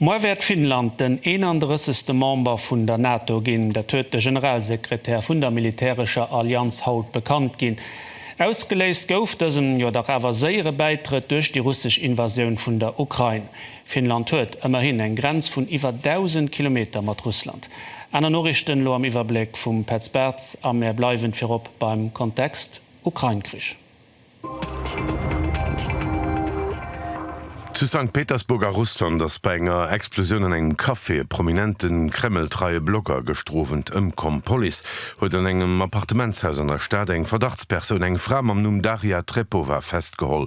Moar wäert Finnland den 31. Member vun der NATO ginn. Dat huet de Generalsekretär vun der militärescher Allianz haut bekannt ginn. Ausgeléist gouf dësen, jo dach awer séiere Bäitrëtt duerch déi russesch Invasioun vun der Ukrain. Finnland huet ëmmerhin eng Grenz vun iwwer 1.000 Kilometer mat Russland. Aner Noriichten elo am Iwwerbléck vum Petz Bartz a mär bleiwen virop beim Kontext Ukrain-Krich. Zu Sankt Petersburg a Russland ass bei enger Explosioun an engem Café e prominente kremltreie Blogger gëschter Owend ëmkomm. D'Police huet an engem Appartementshaus an der Stad eng Verdachtspersoun, eng Fra mam Numm Daria Trepova, festgeholl,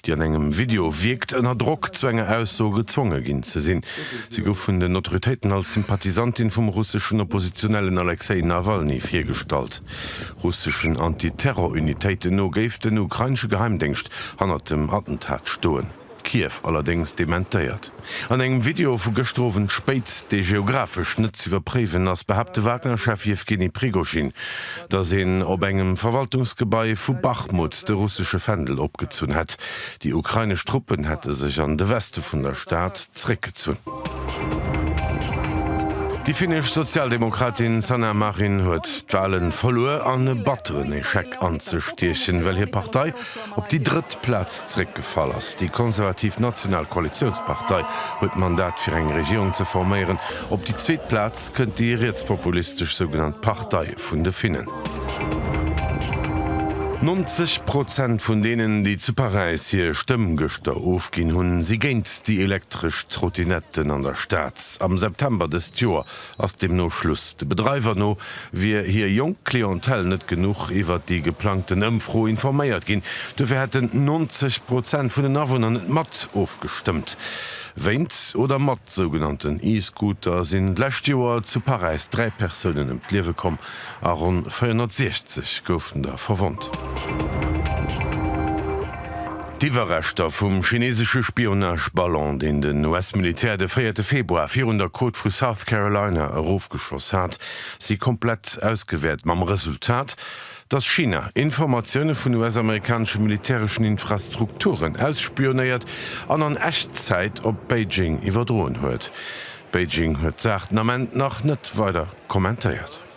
déi an engem Video wierkt, ënner Drock zu enger Ausso gezwonge ginn ze sinn. Si gouf vun den Autoritéiten als Sympathisantin vum russeschen Oppositionellen Alexej Nawalny virgestallt. Russeschen Anti-Terror-Unitéiten no géif den ukrainesche Geheimdéngscht hannert dem Attentat stoen. Kiew allerdéngs dementéiert. An engem Video vu gëschter Owend spéit, dee geographesch net z'iwwerpréiwen ass, behaapt de Wagner-Chef Jewgeni Prigoschin, datt een op engem Verwaltungsgebai vu Bachmut de russesche Fändel opgezunn hätt. Déi ukrainesch Truppen hätte sech an de Weste vun der Stad zeréckgezunn. Déi finnesch Sozialdemokratin Sanna Marin huet d'Wale verluer an e batteren Echec anzestiechen, well hir Partei op déi drëtt Plaz zeréckgefall ass. Déi konservativ National Koalitiounspartei huet d'Mandat fir eng Regierung ze forméieren. Op déi zweet Plaz kënnt déi rietspopulistesch sougenannt Partei vun de Finnen. 90 Prozent vun deenen, déi zu Paräis hir Stëmm gëschter ofginn hunn, si géint déi elektresch Trottinetten an der Stad. Am September dëst Joer ass deemno Schluss. De Bedreiwer no wier hir jonk Clientèle net genuch iwwert déi geplangten Ëmfro informéiert ginn. Dofir hätten 90 Prozent vun den Awunner net mat ofgestëmmt. Wéint oder mat sougenannten E-Scooter sinn d'lescht Joer zu Paräis 3 Persounen ëm d'Liewe komm a ronn 460 goufen der verwonnt. D'Iwwerreschter vum chinesesche Spionage-Ballon, deen den US-Militär de véierte Februar virun der Côte vu South Carolina erofgeschoss hat, si komplett ausgewäert, mam Resultat, datt China Informatioune vun US-amerikanesche militäreschen Infrastrukturen ausspionéiert an an Echtzäit op Beijing iwwerdroen huet. Beijing huet d'Saach den Ament nach net weider kommentéiert.